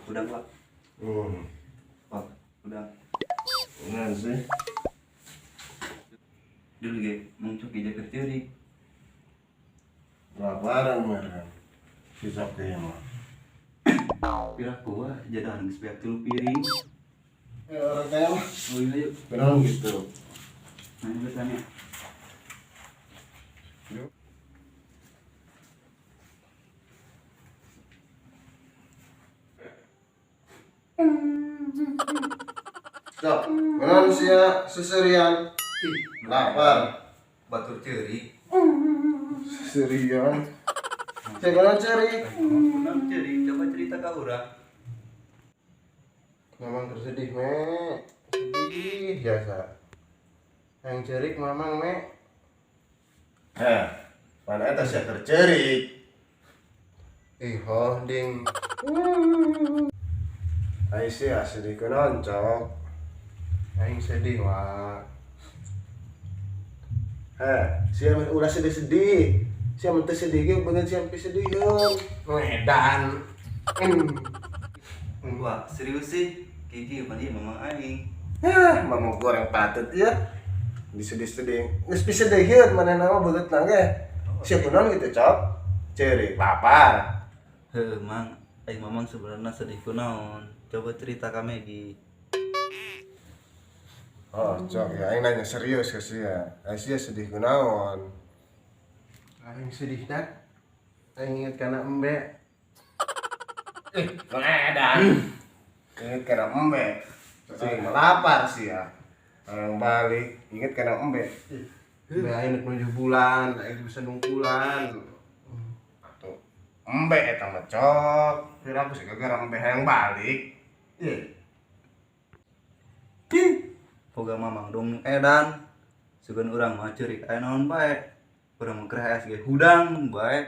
Udang, Pak. Pak, udang. Ngan sih. Dulu ge Mang Coki jaker ceurik. Laparan meren. Si Coki mah. Piraku wah jadahan geus beak 3 piring. Ya orang kaya mah. Oh iya yuk. Kenapa gitu? Nah, ini tanya. Yuk. Stop. Kenapa sih ya seserian? Lapar. Batur ceurik. Seserian. Cek kenapa ceurik? Kenapa ceurik? Coba cerita ka urang. Mamang tersedih, me. Sedih biasa. Yang cerik mamang, me. Heh, mana eta sia tercerik? Ih, oh, ding. Aing sia sedih kunaon, Cok? Aing sedih, wah. Heh, sia mah ulah sedih-sedih. Sia mah teu sedih ge beungeut sia pisedihkeun. Medan. Wah, serius sih. Kiki pan ieu mamang aing. Hah, mamang goreng patut ya. Disedih-sedih. Geus pisedihkeun manehna mah beungeut na ge. Sia kunaon gitu, Cok? Ceurik lapar. Heuh, Mang. Aing mamang sebenarnya sedih kunaon. Coba cerita ka Megi. Oh, Cok, ya aing nanya serius ke sia. Aing sia sedih kunaon? Aing sedih dak. Aing inget kana embe. Edan. Inget kana embe. Sing melapar sia. Orang balik inget kana embe. Embe aing nek 7 bulan, aing bisa nungkulan. Atuh, embe eta mah, Cok. Kira aku sih gara-gara embe hayang balik. Ih. Ih. Boga mamang dong edan. Sugan urang mah ceurik aya naon bae. Urang mah keur hees ge hudang bae.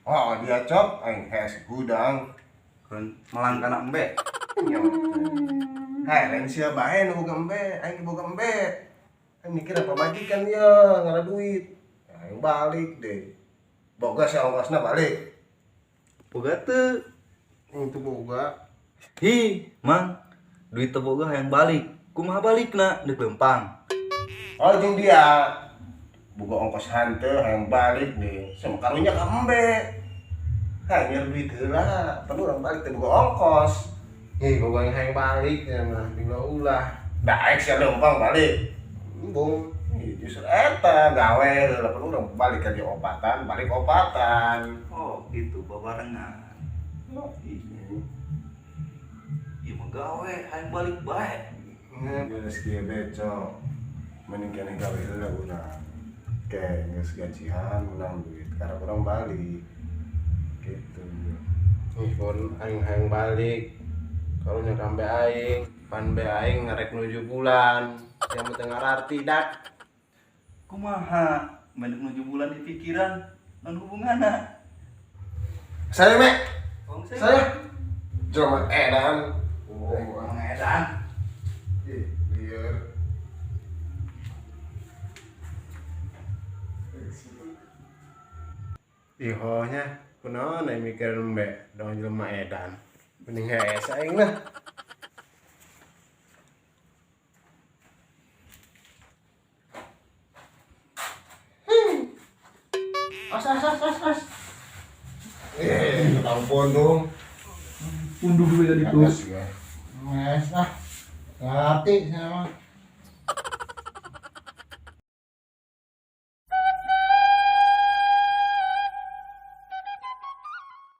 Oh, dia Cok, aing hees hudang. Kurang melang kana embe. Hei, lain sia bae nu boga embe, aing boga embe. Aing mikir apa majikan ya, ngara duit. Aing balik deh. Boga sia ongkosna balik. Boga teu. Aing teu boga. Hi, Mang. Duit teu boga hayang balik. Kumaha balikna? Deuk lempang. Oh, jeung dia. Boga ongkos hanteu hayang balik deh. Sama karunya ka embe. Hei, nyer duit heula. Pan urang balik teu boga ongkos. Ih, boga hayang balik ya mah, diulah-ulah. Daek sia lempang balik. Embung. Ih, justru eta gawe heula pan urang balik ka di opatan, balik opatan. Oh, gitu babarengan. Oh, iya. Ieu mah gawe hayang balik bae. Geus kieu be, Cok. Mending keneh gawe heula urang. Ke geus gajian menang duit, karena urang balik. Gitu. Ih, pun aing hayang balik. Kalau nya kambe aing, pan be aing ngarek 7 bulan. Yang penting ngararti dak. Kumaha? Mendek 7 bulan di pikiran, non hubunganna. Saya, Mek. Bang, Saya. Jelema edan. Oh, orang edan. Ih, liar. Ihonya, kunaon aing mikir embe dong jelema edan. Mending hees aing lah. As, as, as, as, as. Ampun dong. Unduh gue jadi tuh. Atas ya. Hees ah. Ngerti saya mah.